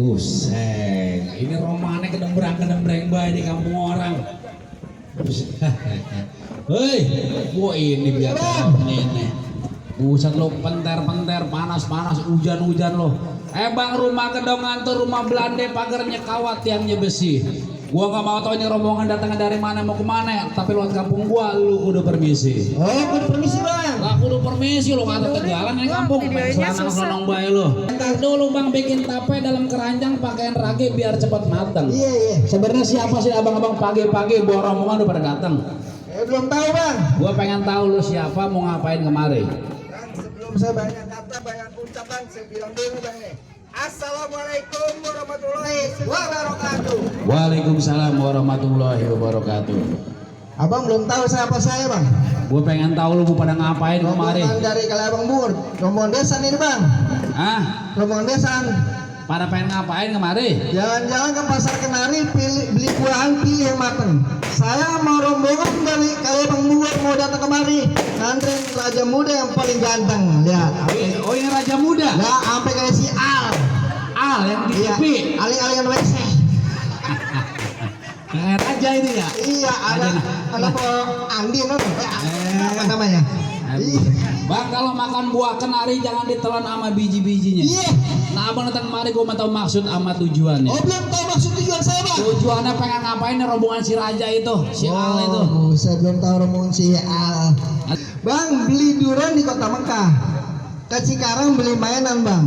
Kuseng, ini romane kedembrang bae di kampung orang. Hei, gua ini biar ini. Buset lo penter panas hujan lo. Bang, rumah gedongan tuh rumah Belanda, pagarnya kawat tiangnya besi. Gua nggak mau tahu ini rombongan datang dari mana mau kemana, tapi lewat kampung gua lu udah permisi. Oh, kudu permisi bang. Lah kudu permisi lo kata tegalan ini kampung. Selonong bae lo. Entar dulu bang bikin tape dalam keranjang pakaian rage biar cepat matang. Iya. Sebenarnya siapa sih abang-abang pagi-pagi bawa rombongan udah pada datang? Belum tahu bang. Gua pengen tahu lu siapa mau ngapain kemari. Sebelum saya banyak kata banyak ucapan, saya bilang dulu bang nih. Assalamualaikum warahmatullahi wabarakatuh. Waalaikumsalam warahmatullahi wabarakatuh. Abang belum tahu siapa saya bang. Gue pengen tahu lu pada ngapain kemari. Rombongan dari Kalabang Bur, rombongan desa ini bang. Ah, rombongan desa. Pada pengen ngapain kemari? Jalan-jalan ke pasar Kenari, beli buahan pilih yang mateng. Saya mau rombongan dari Kalabang Bur mau datang kemari. Nganterin raja muda yang paling ganteng. Lihat. Oh ini raja muda? Ya, sampai kayak si Al yang di TV. Aling-alingan WC. Kayak raja itu ya? Iya, ada Andin apa namanya? Bang, kalau makan buah kenari jangan ditelan sama biji-bijinya. Iya. Nah abang datang kemari gue mau tahu maksud sama tujuannya. Oh belum tahu maksud tujuan saya bang. Tujuannya pengen ngapain nih rombongan si raja itu, si Al itu. Saya belum tahu rombongan si Al. Bang, beli durian di Kota Mekah. Ke Cikarang beli mainan bang.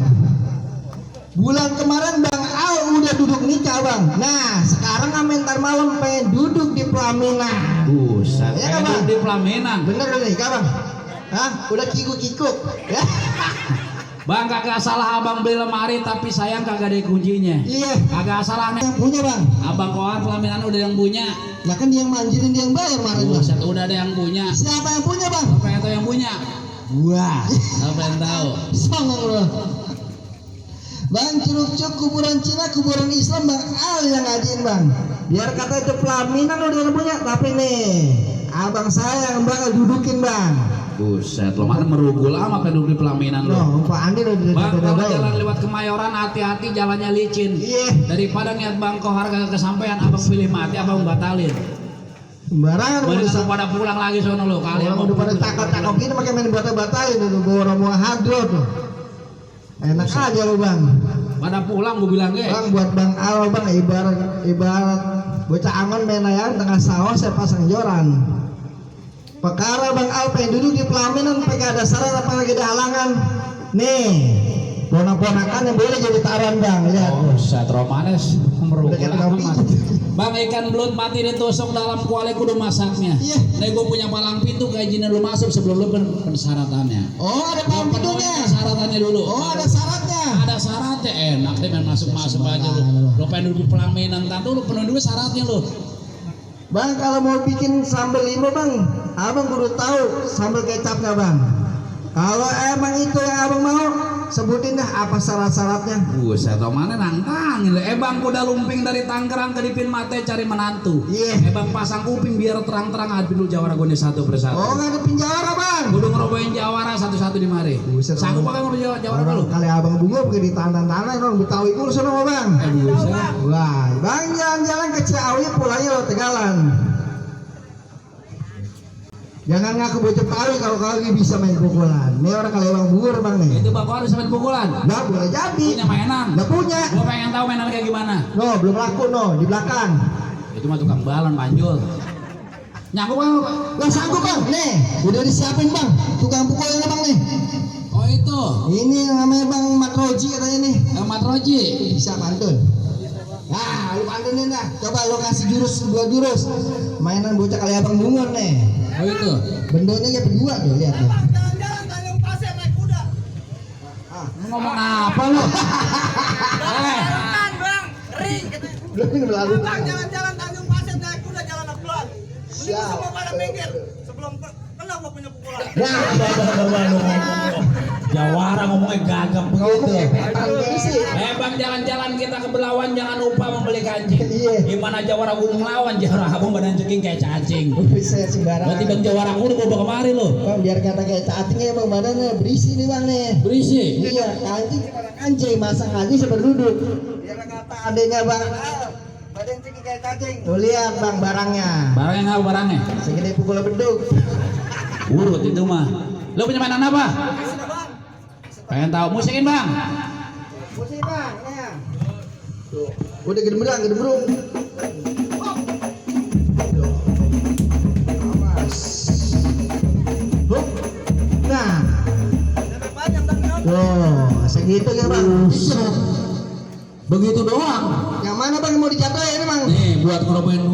Bulan kemarin Bang Al udah duduk nikah bang. Nah sekarang ntar malam pengen duduk di pelaminan. Buset, ya, pengen duduk di pelaminan. Bener udah nikah bang? Hah? Udah kikuk-kikuk ya? Bang, kagak salah abang beli lemari tapi sayang kagak ada kuncinya. Iya. Kagak salah nih. Yang punya bang? Abang Kohar pelaminan udah yang punya. Nah kan dia yang manjirin, dia yang bayar kemarin bang. Buset, udah ada yang punya. Siapa yang punya bang? Apa yang tahu yang punya? Wah. Apa yang tahu? Songong loh. Bang, curug-curug kuburan Cina, kuburan Islam Bang Al yang ngajiin bang. Biar kata itu pelaminan udah yang punya, tapi nih abang saya yang bakal dudukin bang. Buset, lo mana merugul ama duduk di pelaminan lo. No, Pak Andi udah Bang, kalau jalan lewat Kemayoran hati-hati jalannya licin. Iya. Daripada niat Bang Kohar kagak kesampaian, abang pilih mati, abang batalin. Sembarangan udah pada pulang lagi sono lo kali. Orang udah pada takut-takut gini pakai main batal-batalin udah bawa rombongan hadro tuh. Enak aja lo bang. Pada pulang gue bilang bang buat Bang Al bang ibarat bocah angon main ayam tengah sawah saya pasang joran. Perkara Bang Al pengen duduk di pelaminan pakai ada syarat apa lagi ada halangan. Nih ponak-ponakan yang boleh jadi taruhan bang. Lihat. Oh, set romanes merugul amat. Bang, ikan belut mati ditusuk dalam kuali kudu masaknya. Iya. Nih gue punya palang pintu kayak jinin lu masuk sebelum lu persyaratannya. Oh ada palang pintunya. Syaratnya dulu. Oh ada syaratnya. Ada syaratnya, enak deh main masuk aja lu. Lu pengen duduk di pelaminan tentu lu penuh dulu syaratnya lu. Bang kalau mau bikin sambal lima bang, abang kudu tahu sambal kecapnya bang. Kalau emang itu yang abang mau, sebutin dah apa syarat-syaratnya. Buset, mana nantangin. Bang, udah lumping dari Tangerang ke Dipin Mate cari menantu. Iya. Bang pasang kuping biar terang-terang hadapin lu jawara gue satu persatu. Oh nggak ada penjara bang. Udah ngerobohin jawara satu-satu di mari. Buset. Sanggup pakai ngurus jawara lu? Kali abang bunga pakai di tanah-tanah dong, Betawi kurus sama bang. Buset. Wah, bang jalan-jalan ke Ciawi pulangnya lo Tegalan. Jangan ngaku bocah Betawi kalau kalian bisa main pukulan. Ini orang Kalabang Bur bang nih. Itu bapak harus main pukulan. Nggak boleh jadi. Punya mainan. Nggak punya. Gua pengen tahu mainan kayak gimana. No, belum laku no di belakang. Itu mah tukang balon panjul. Nyangkut bang. Nggak sanggup bang. Nih, udah disiapin bang. Tukang pukulnya bang nih. Oh itu. Ini namanya bang Matroji katanya nih. Matroji. Bisa pantun. Nah, lu pantunin dah. Coba lu kasih jurus 2 jurus. Mainan bocah Kalabang Bungur nih. Oh itu. Bendonya ya berdua tuh, lihat tuh. Jalan-jalan Tanjung Pasir naik kuda. Lu ngomong apa lu? Jalan bang, ring. Belum berlalu. Bang jalan-jalan Tanjung Pasir naik kuda jalan Abdulan. Ini semua pada minggir sebelum kena gua punya pukulan. Jawara ngomongnya gagap begitu. Bang Bang jalan-jalan kita ke Belawan jangan lupa membeli anjing. Iya. Gimana jawara gue ngelawan jawara abang badan ceking kayak cacing. Bisa sembarangan. Berarti bang jawara gue udah bawa kemari lo. Bang biar kata kayak cacing ya bang badannya berisi nih bang nih. Berisi. Iya, anjing masang anjing sampai duduk. Biar kata adanya bang. Badan ciki kayak cacing. Tuh lihat bang barangnya. Barangnya nggak barangnya? Segede pukul beduk. Urut itu mah. Lo punya mainan apa? Pengen tahu musikin bang? Musik bang, ya. Tuh, udah gedemerang, gedemerung. Awas. Hup. Nah. Tuh, segitu ya bang. Begitu doang. Yang mana bang mau dicapai ini bang? Nih buat ngerobohin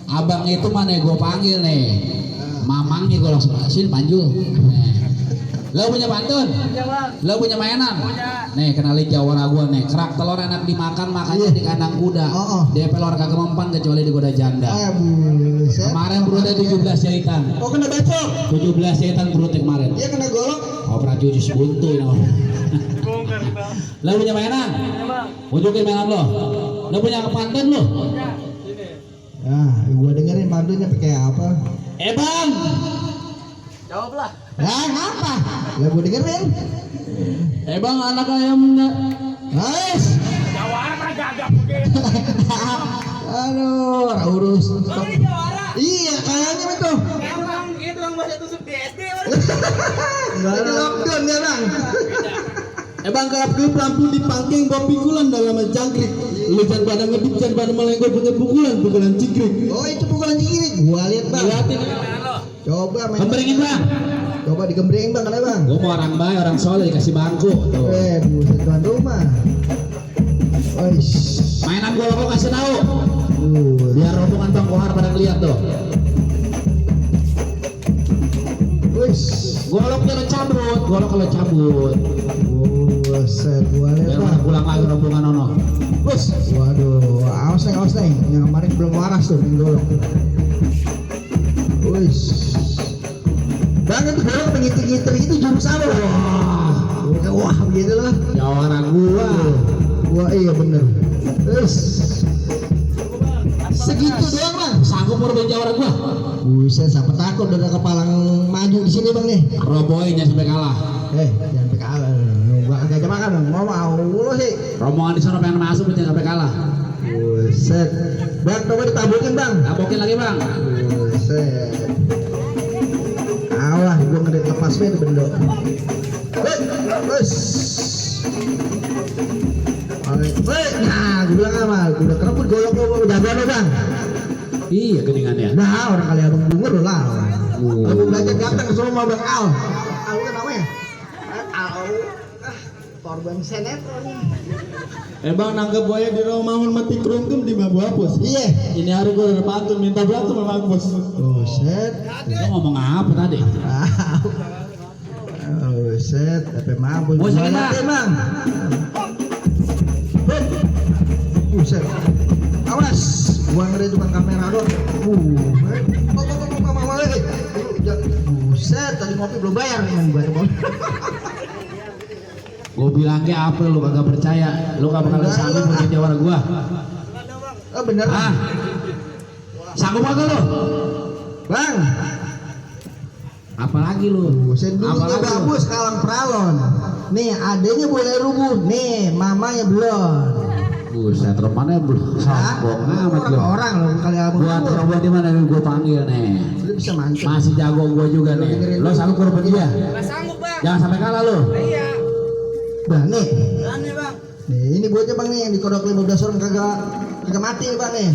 abang itu mana gue panggil nih. Mamangnya gue langsung sini panjul. Lo punya pantun? Lo punya mainan? Nih kenalin jawara gua nih. Kerak telur enak dimakan makanya di kandang kuda. DP lor kagak mempan kecuali di kuda janda. Buset. Kemarin perutnya 17 jahitan. Oh kena bacok. 17 jahitan perutnya kemarin. Iya kena golok. Operasi uji sebuntu ini. Lo punya mainan? Unjukin mainan lo. Lo punya pantun lo? Nah, gua dengerin pantunnya pakai apa? Bang. Jawablah. Apa? Ya gua dengerin. Bang anak ayam enggak? Nice. Jawara kan gagap begitu. Aduh, urus. Bang ini jawara. Iya, kayaknya betul. Emang itu yang bahasa tusuk di SD. Lagi lockdown ya bang. Bang kerap ke pelampung dipangking bawa pikulan dalam jangkrik. Lu jangan pada ngedip, jangan pada melengkot punya pukulan cikrik. Oh itu pukulan cikrik. Gua lihat bang. Liatin. Coba main. Kemberingin bang. Coba digembrengin bang, kenapa bang? Gue mau orang baik, orang soleh dikasih bangku. Tuh. Buset tuan rumah. Oish. Mainan gue lo kasih tahu. Biar rombongan bang Kohar pada ngeliat tuh. Oish. Golok kalau cabut, golok kalau cabut. Buset, gua lihat Biar bang. pada pulang lagi rombongan ono. Bos. Waduh, awas nih. Yang kemarin belum waras tuh yang golok. Oish. Bang itu golok pengintir-ngintir itu jurus apa? Wah, begitu lah. Jawara gua. Wah iya bener. Segitu doang bang. Sanggup merebut jawara gua. Buset, siapa takut udah kepalang maju di sini bang nih. Roboinnya sampai kalah. Jangan sampai kalah. Gua agak makan dong. Mau lo sih. Rombongan di sana pengen masuk jangan sampai kalah. Buset. Bang, coba ditabukin bang. Tabokin lagi bang. Buset. Alah, gua ngedek lepas itu bendo. Bos. Nah, gue bilang apa? Udah kerebut golok lo jagoan lo bang. Iya geningannya. Nah, orang kali abang denger lo lah. Abang belajar ganteng ke sama bang Al. Al kan namanya? Al. Korban sinetron. Bang nanggap buaya di rumahun mati kerungkem di babu hapus. Iya. Ini hari gue udah pantun minta berantem sama hapus. Buset. Lo ngomong apa tadi? Buset, tapi mabuk. Buset, Bang. Buset. Awas, gua ngeri depan kamera dong. Buset, tadi ngopi belum bayar nih gua tuh. Gue bilang ke apa lu kagak percaya? Lu gak bakal sanggup punya jawara gua. Oh bener. Ah. Sanggup kagak lu? Bang. Apalagi lu? Buset dulu gua bagus kalang pralon. Nih adanya boleh rubuh. Nih mamanya belum. Buset, rumahnya belum sombong amat lu. Orang lo kali abang. Buat robot di mana nih gue panggil nih. Lu bisa mancing. Masih jago gue juga nih. Lo sanggup korban dia? Nggak sanggup bang. Jangan sampai kalah lu. Iya. Bang nih. Berani bang. Nih ini buatnya bang nih yang dikodok 15 orang kagak mati nih bang nih.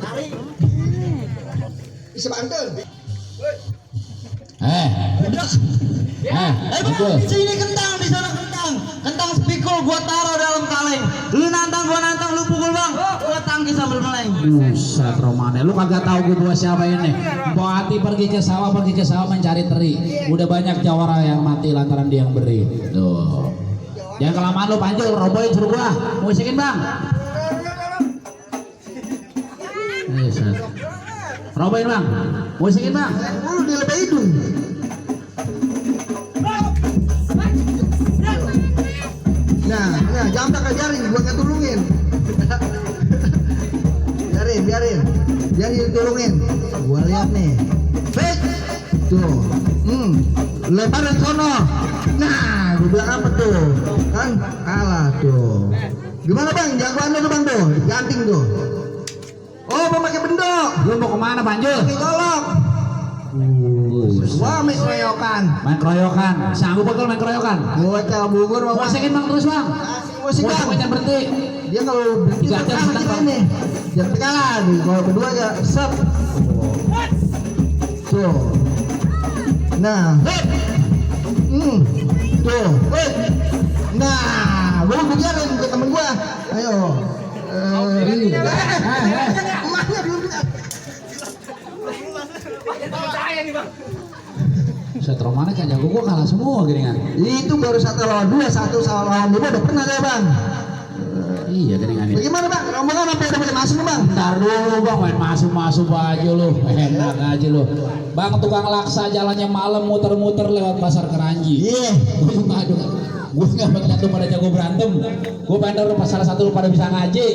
Kali. Bisa bantu. Betul. Di sini kentang, di sana kentang. Kentang spikul gua taruh dalam kaleng. Lu nantang, gua nantang, lu pukul bang. Gua tangkis sambil meleng. Buset Romane, lu kagak tahu gue bawa siapa ini. Mbok Ati pergi ke sawah mencari teri. Udah banyak jawara yang mati lantaran dia yang beri. Tuh. Jangan kelamaan lu panjul, roboin suruh gua. Musikin bang. Buset. Roboin bang. Musikin bang. Lu di lebih hidung. Nah, jangan tak jaring, gua nggak turungin. Biar ditolongin. Gua lihat nih. Baik. Tuh. Lebaran sono. Nah, gua bilang apa tuh? Kan kalah tuh. Gimana bang? Jagoannya tuh bang tuh. Ganting tuh. Oh, mau pakai bendok. Lu mau kemana Panjul? Pakai golok. Wah, main keroyokan. Main keroyokan. Sanggup betul main keroyokan? Gua cabur mau Musikin bang terus bang. musik bang. Jangan berhenti. Dia kalau berhenti Tiga jam kalah senang, kita Bang. ini. Jangan kalah nih. Kalau kedua ya sep. Tuh. Nah, tuh. Nah, gua biarin ke temen gua. Ayo. Emaknya belum bisa. Percaya nih bang. Setro mana kan jago gua kalah semua gini kan. Itu baru 1 lawan 2, 1 lawan 5 udah pernah saya bang. Iya gini kan. Bagaimana bang? Rombongan sampai udah mulai masuk nih bang. Ntar dulu bang, main masuk aja lu. Enak aja lu. Bang tukang laksa jalannya malam muter-muter lewat pasar Keranji. Iya. Gue nggak ngeliat lu pada jago berantem. Gue pengen lu pasar satu lu pada bisa ngaji.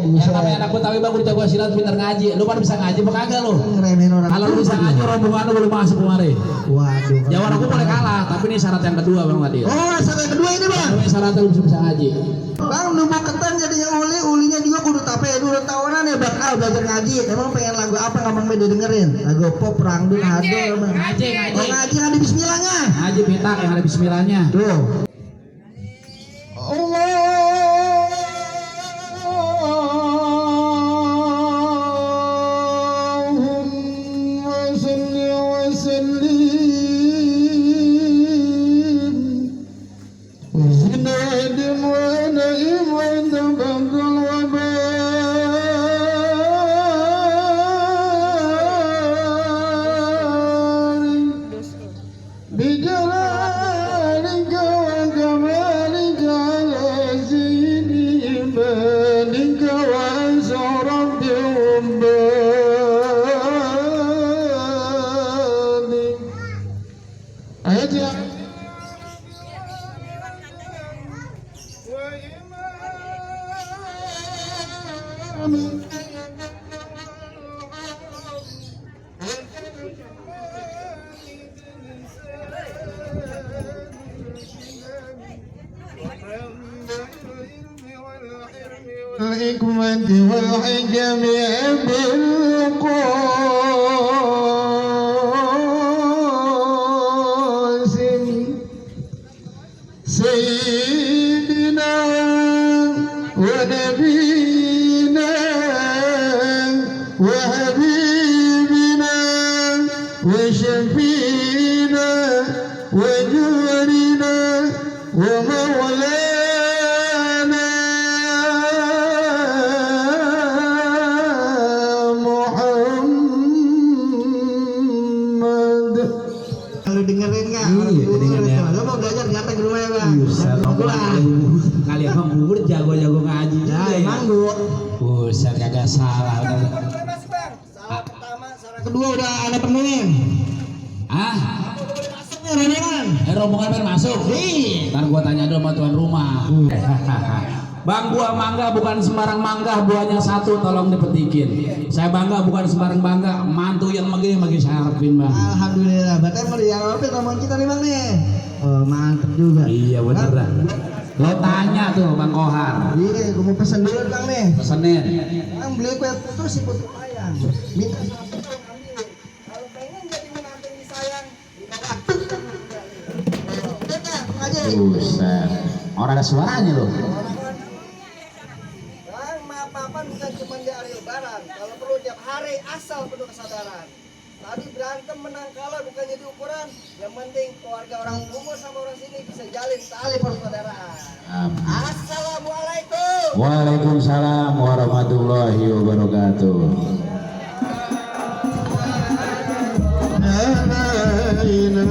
Buset. Yang namanya anak Betawi bang udah jago silat pintar ngaji. Lu pada bisa ngaji apa kagak lu? Ngeremehin orang. Kalau lu bisa ngaji rombongan lu belum masuk kemari. Waduh. Jawaban aku boleh kalah, tapi ini syarat yang kedua bang tadi. Oh, syarat yang kedua ini bang. Ini syaratnya lu bisa ngaji. Bang, nunggu ketan jadinya ulinya juga kudu tape dulu tahunan ya bang. Belajar ngaji. Emang pengen lagu apa ngomong beda dengerin? Lagu pop, rangdut, hado bang. Ngaji. Oh, ngaji ada bismillahnya. Ngaji pitak yang ada bismillahnya. Tuh. Allahumma salli wa sallim Zinadim wa naim wa tabakul wa barik Bijalalika wa kamalika ala zini imanika wa asrabi umbalik Aja الحكمة والحكم بالقاسم سيدنا ونبينا وحبيبنا وشفينا وجورنا ومولانا محمد. Lu dengerin nggak? Iya, dengerin ya. Lu mau belajar datang ke rumah ya bang? Buset, kalian mah bubur jago-jago ngaji juga Ya, ya. emang gua. Buset kagak salah. Boleh masuk bang. Salah pertama, salah Kedua udah ada penemuan. Ah, Masuknya rombongan. rombongan pengen masuk. Nih. Ntar gua tanya dulu sama tuan rumah. Bang, buah mangga bukan sembarang mangga, buahnya satu, tolong dipetikin. Saya bangga bukan sembarang bangga, mantu yang magi saya harapin bang. Alhamdulillah, berarti mau diharapin rombongan kita nih bang nih. Oh mantep juga. Iya bener dah. Lo tanya tuh Bang Kohar. Iya, gue mau pesen dulu bang nih. Pesenin. Bang beli kue putus si putu ayam. Minta kalau pengen jadi menantu yang disayang. aja. Buset. Orang ada suaranya loh. Bang, maaf-maafan bukan cuma di hari lebaran. Kalau perlu tiap hari asal penuh kesadaran. Tadi berantem menang kalah bukan jadi ukuran. Yang penting keluarga orang umur sama orang sini bisa jalin tali persaudaraan. Assalamualaikum. Waalaikumsalam warahmatullahi wabarakatuh. La ilaha illa